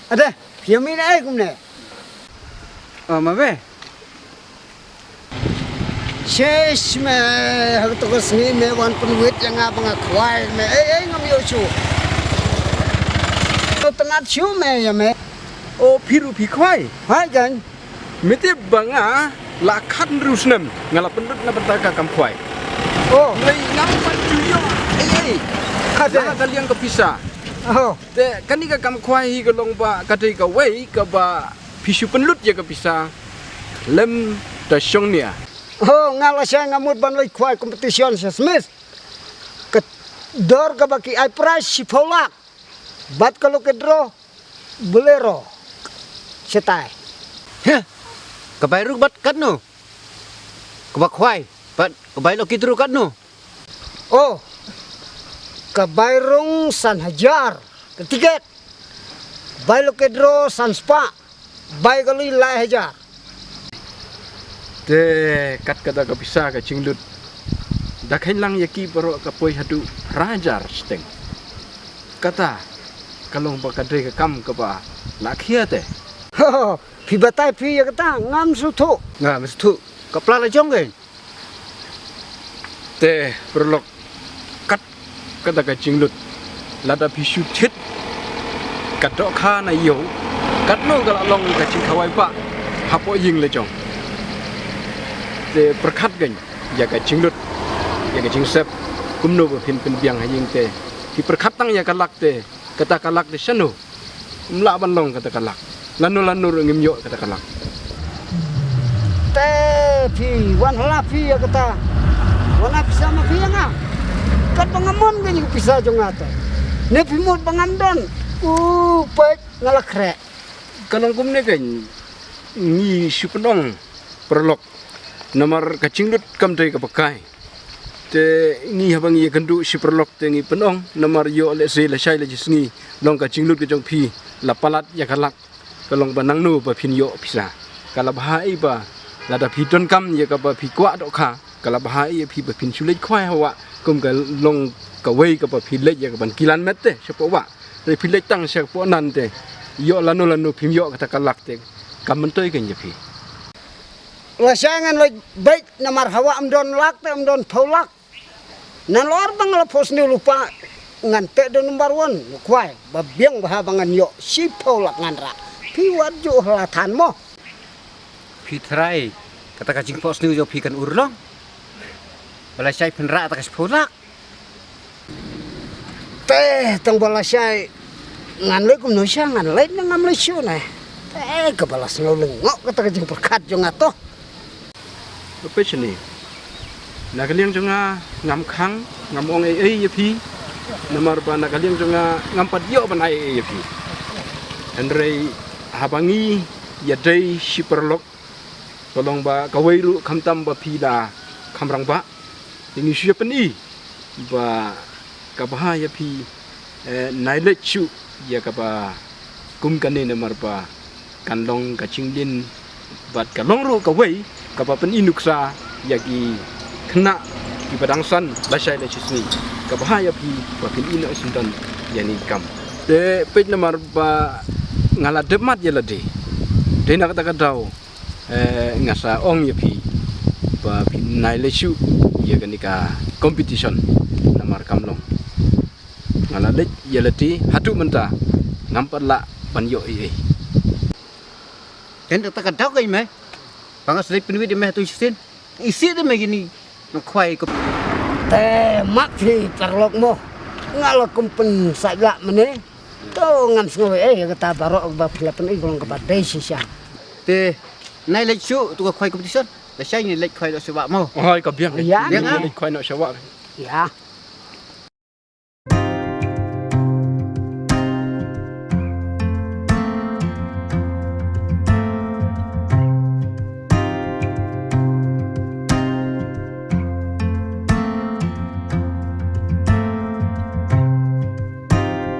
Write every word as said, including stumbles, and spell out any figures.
Ade, phi ïa mih na ei kumne? Oh, ma me. Shesh me, ha kato ka sngi me wan pynwit ïa nga ba nga khwai me. Ei, ei, ngam ïoh shuh. To tnat shuh me ïa me. O, phi ruh phi khwai? Hai kan. Me tip ba nga la khatnriew snem nga la pynlut na bynta ka kam khwai. Oh. Wei ngam pat ju ïoh ei ei. Ade. Na ka liang ka pisa. Oh. Te kane ka kam khwai hi ka long ba ka dei kawei kaba phi shu pynlut ïa ka pisa lem da shong nia. Oh, nga lashai nga mut ban leit khwai competition sha Smith. Ka dor kaba ki ai prize shiphew lak. Bad ka lucky draw Bolero. Shatai. Heh. Ka bai ruh bad katno? Kaba khwai bad ka bai lucky draw katno? Oh, ka bai rung san hajar ka tiket. Bai lucky draw san spah. Bai ka lui lai hajar. Te kat kata ka pisa ka jinglut da kheiñ lang ïa ki baroh ka poi haduh phra hajar shiteng. Kata ka long ba ka dei ka kam kaba la khia te. Ho, ho, phi batai phi ïa kata, ngam sngewthuh. Ngam sngewthuh. Ka pla la jong kein. Te paralok, kat kata ka jinglut lada phi shu thied ka dohkha na ïew, katno ka la long ka jingkhawai ba hapoh ïing la jong. Te pyrkhat kein ïa ka jinglut, ïa ka jingsep, kumno ba phin pynbiang ha ïing te. Phi pyrkhat tang ïa ka lak te, kata ka lak te shano? Ym lah ban long kata ka lak. Lano lano ruh ngim ïoh kata ka lak. Te phi wan hala phi ïa kata. Wan ha pisa ma phi ïa nga. Kat ba nga mon ka pisa jong nga te. Ne phi mut ba ngan don. U peit nga la khreh. Ka long kumne kein ngi shu pynong paralok. Namar ka jinglut kam dei kaba kai. Te ngi haba ngi ïakynduh shi paralok te ngi pynong namar ïoh lehse lashai la shi sngi long ka jinglut ka jong phi la palat ïa ka lak ka long ba nangno ba phin ïoh pisa. Ka la bha ei ba lada phi donkam ïa kaba phi kwah dohkha ka la bha ei ïa phi ba phin shu leit khwai ha wah kum ka long kawei kaba phi leit ïa kaban kilan met te shapoh wah. Te phi leit tang shapoh nan te ïoh lano lano phim ïoh kata ka lak te kam myntoi kein ïa phi. Lashai ngan leit beit namar ha wah ym don lak te ym don phew lak. Nalor ba nga la phew sniew lypa ngan teh da number one u khwai ba biang bha ba ngan ïoh shiphew lak ngan rah. Phi wat ju hala than mo. Phi tharai kata ka jingphew sniew jong phi kan urlong. Ba lashai phin rah ta ka shiphew lak. Te tang ba lashai ngan leit kumno sha ngan leit ne ngam leit shuh ne. Te kaba la sngew lyngngoh kata ka jingpyrkhat jong nga to. Ba peit shane. Na ka liang jong nga ngam khang ngam ong ei ei ïa phi. Namar ba na ka liang jong nga ngam pat ïoh ban ai ei ei ïa phi. Hynrei haba ngi ïadei shi paralok ka long ba kawei ruh khamtam ba phi la kham rangbah. Te ngi shu ïa pyni ba ka bha ïa phi, eh, nai leit shuh ïa kaba kum kane namar ba kan long ka jingleh bad ka long ruh kawei kaba pyni nuksa ïa ki khynnah kiba dang san lashai la shi sngi. Ka bha ïa phi ba phin ïeh noh syndon ïa kane ka kam. Te peit namar ba nga la dep mat ïa lade. Te na kata ka daw eh, nga sa ong ïa phi ba phin nai leit shuh ïa kane ka competition namar kam long. Nga la leit ïa lade haduh mynta ngam pat lah ban ïoh ei ei. Ken kata ka daw ka i me. Ba nga sa leit pynwit ïa me haduh shisien. Isih de me kini nang khwai ko. Te mat phi paralok mo. Nga la kum pynsaid lah mynne. To ngam sngew ei ei kata baroh ba phi la pyni ka long kaba dei shisha. Te nai leit shuh tu ka khwai competition. Lashai ngi leit khwai noh sha wah mo. Hoi ka biang. Ïa. Biang, ah. Leit khwai noh sha wah. Ïa.